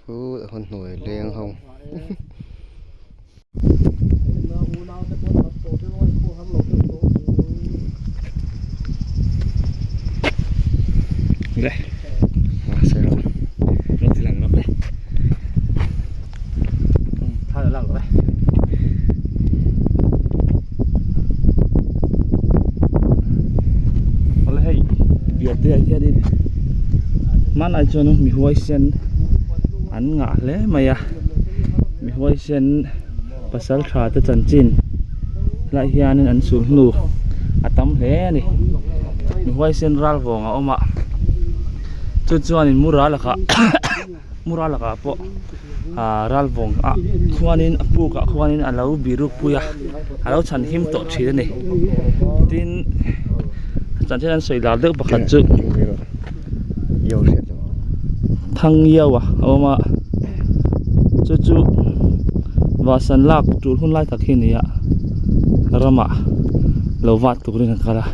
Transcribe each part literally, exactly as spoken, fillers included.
Hu, hon hnoi leng hong. Le. Wa se lo. Lo ti lang lo le. Tha lang lo le. Ole hei. Bia te ai hia din. Man ai chon mi huai sen. An nga le maya. Mi huai sen. Pasal tha te chanchin. Lai hian in an sulhnu a tam hle a ni. Mi huai sen ral vawng a awm a. Chu chuan in mura laka, mura laka pawh, a, ral vawng a khuan in, a puk a khuan in a lo biruk pui a, a lo chhan him tawh ṭhin a ni. Tin, chanchin an sawi lal deuh pakhat chu, Thang Yau a awm a, chu chu vahsan lak tul hun lai tak hi a ni a, ramah lo vat turin an kal a,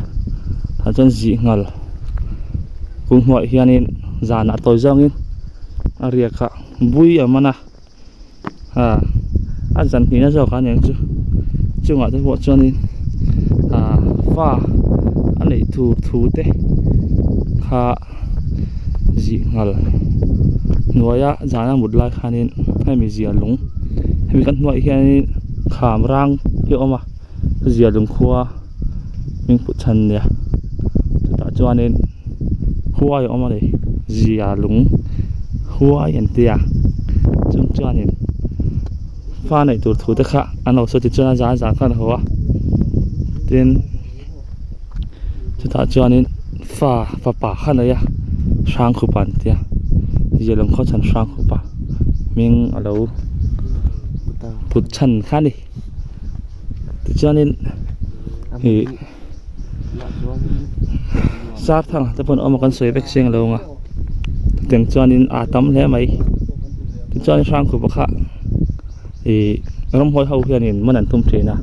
a chuan zih nghal kung hnuai hian in zan a tawi zawng in a riak a, bui a man a. A, a zan hnihna zawk a ni ang chu. Chungah te pawh chuan in, a, fa a neih thur thu te kha zih nghal hnuaia zan a mut lai khan in hemi zia lung, hemi kan hnuai hian in kham rang hi a awm a, zia lung khua hming put chhan nia. Chutah chuan in huai a awm a ni, zia lung huai an tia. Chung chuan in fa neih tur thu te kha an lo sawi ti chuan a zan zan khan a ho a. Tin, chutah chuan in fa, fapa khan a nia, Hrangkhupa an tia. Zia lung khaw chhan Hrangkhupa hming a lo put chhan kha ni. Tichuan in, hi, Sarthang te pawn awm a, kan sawi vek seng lo ang a. Tiang chuan in a tam hle mai. Tichuan in Hrangkhupa kha, i, ramhuai ho hian in man an tum ṭhin a.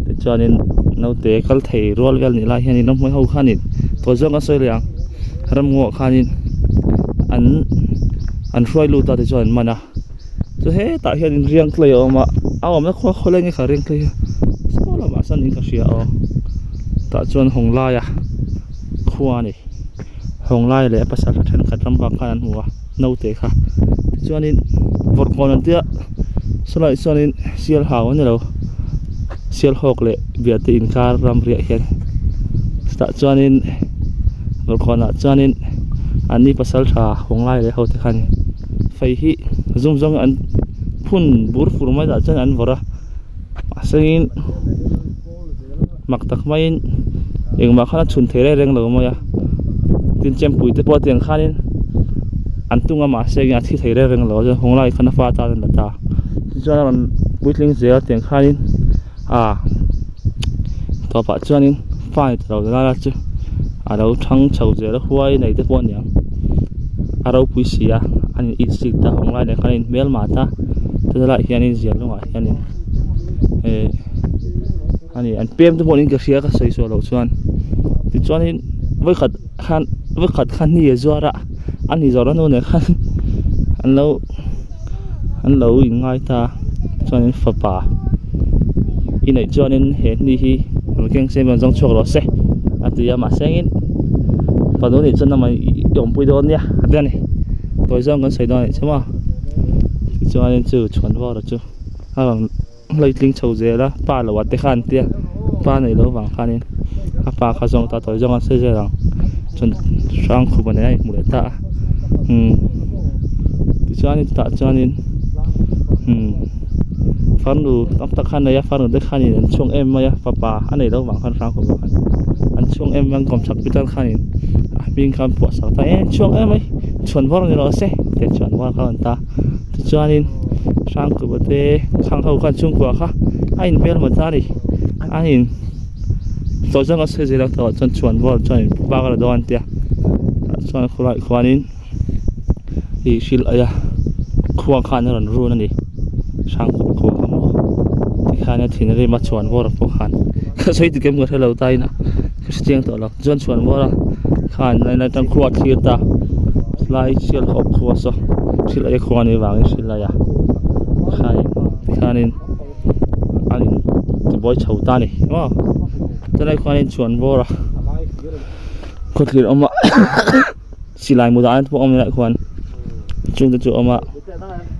Tichuan in naute kal thei rual vel ni lai hian in ramhuai ho khan in tawi zawng kan sawi leh ang. Ramngaw khan in an, an hruai lut a, tichuan an man a. Chu hetah hian in Riangtlei a awm a, a awmna khua khawleng hi kha Riangtlei hi. Saw lamah sawn in ka hria aw. Tah chuan Hawnglaia khua a ni. Hawnglaia leh a pasal ṭhenkhat ram vak khan an hmu a, naute kha. Tichuan in Vawrhkawn an tia, sawlai chuan in Sialhau a ni lo. Sialhawk leh Biate inkar ram riah hian. Chutah chuan in Vawrhkawnah chuan in an ni pasal ṭha Hawnglaia leh hote khan fei hi zum zawng an phun bur fur mai tah chuan an vawrh a. Mahse in mak tak mai in engmah khan a chhun thei reng reng lo mai a. Tin, chempui te pawh tiang khan in an tung a, mahse in a thi thei reng reng lo a, chuan Hawnglaia khan a fa tan an la ta. Tichuan a rawn puitling zel a, tiang khan in, a, tawpah chuan in fa ni ta lo nalai chu a lo ṭhang chho zel a, huai nei te pawh a ni ang. A ropui si a, an in it sik ta, Hawnglaia nen khan in hmel ma ta. Chulai hian in zia lungah hian in, eh, a ni, an pem te pawh in ka hria ka sawi sual lo chuan. Tichuan in vawikhat khan, vawikhat khan ni a zuar a, a ni zawrhna nu nen khan an lo, an lo inngai ta. Chuan in fapa i neih chuan in he ni hi keng se man zawng chhuak rawh se a ti a, mahse in fanu nih chuan amah i awmpui dawn nia a ti a ni. Tawi zawng kan sawi dawn a nih chu maw. Tichuan in chu chhuanvawr a chu a rawn hlei tling chho zel a, pa lo a te khan tia, pa nei lo vang khan in a pa kha zawng ta, tawi zawng an sawi zel ang. Chuan Hrangkhupa nen a inhmu leh ta a. Hmm. Tichuan in, tah chuan in, hmm, farnu tam tak khan nei a, farnu te khan in an chhuang em mai a, fapa a nei lo vang khan Hrangkhupa khan an chhuang em mai, an kawm chhak pi tan khan in a hming khan puahsak ta, "E, chhuang em mai, chhuanvawr ni rawh se," tia chhuanvawr khan an ta. Tichuan in Hrangkhupa te khang ho khan chhungkua kha a inhmel ma ta ni. An in tawi zawng a sawi zel ang tawh chuan chhuanvawr chuan in pu bak a la dawn tia. Chuan khulai khuan in i hril aia khua khan a rawn run a ni. Hrangkhupa khua kha maw. Tikhan a thin rim a chhuanvawr pawh khan ka sawi ti kem ka hre lo ta in a, ka hre chiang tawh lo. Chuan chhuanvawr a khan lai lai tang khua thlir ta. Lai sial khop khua so. Sil ai khua ni vang sil ai a. Khan, khan in. Alin ti boi chau ta ni. Wa. Ta lai khan in chuan bora. Khut khir oma. Silai muda an po om lai khan. Chung ta chu oma.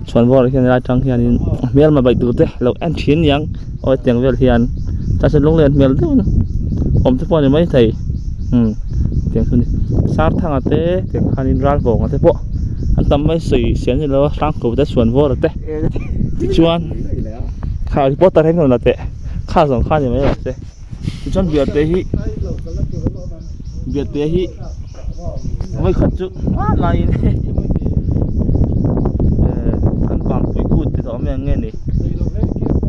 Chuan bora khan lai tang khan in. Mel ma bai tu te. Lo an thin yang. Oi tiang vel hian. Ta sen long len mel tu. Om te po ni mai thai. Hmm. Tiang tu ni. Sar thang ate, tiang khan in ral bong ate po. An tam mai sui sian ni lo, sang ko te suan vor ate. Ti chuan. Kha ri po ta reng lo na te. Kha zong khan ni mai ate. Ti chuan biate hi. Biate hi. Mai khat chu. Ma lai ni. Eh, an bang pui kut ti to me nge ni.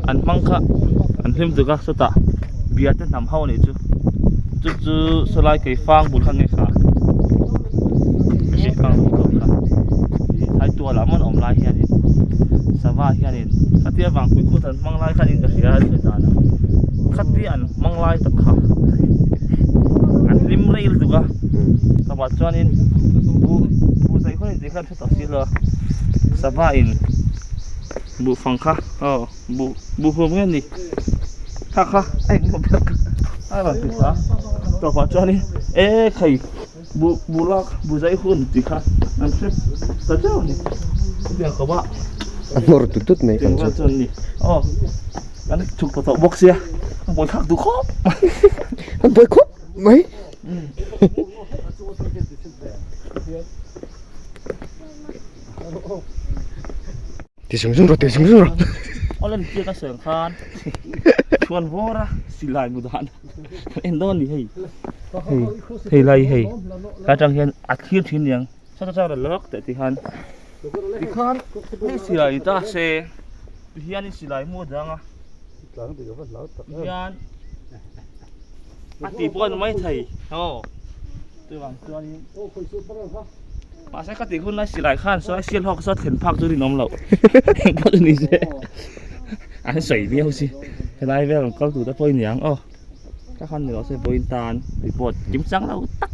An hmang kha, an hlim tu kha sawta. Bia te hnam hau ni chu. Chu chu salai kei fang bul kha nge kha. Kei fang bul kha. Hai tua la man om lai hian in. Sava hian in. Khatia vang pui kut an hmang lai khan in ka hria chu ta na. Khatia an hmang lai tak kha. An hlim rei tu kha. Sava chuan in. Bu, bu sai khon in ti khan chu ta si lo. Sava in. Bu fang kha. Oh. Bu, bu hum nge ni. Kha kha, ai, bu bek. Ai, ba ti sa. To pa chuan ni. E, khai. Bu, bu lak, bu zai hun ti kha. An trip. Ta chuan ni. Bia ko ba. An mor tut tut mai kan chuan ni. Oh. An chuk pa to box ya. Boi khak tu khop. An boi khop mai. Ti sung sung ro, ti sung sung ro. Olen tia ka seng khan. Chuan vora, silai mudan. En don ni hei. Hei, hei lai hei. Ka chang hian a thlir thin yang. Sa ta chang lok te ti khan. Ti khan. Ni silai ta se. Ti hian ni silai mudang a. Hian. A ti pawh an mai thei. Aw. Ti vang chuan in. Mahse, ka ti hun lai silai khan saw, sial hawk saw thlen phak chu rin awm lo. Ka ni se. An sawi miau si. Helai vel kal tu ta pawh niang aw. Ka khan ni lo se pawh in tan. Report kim chang lo tak.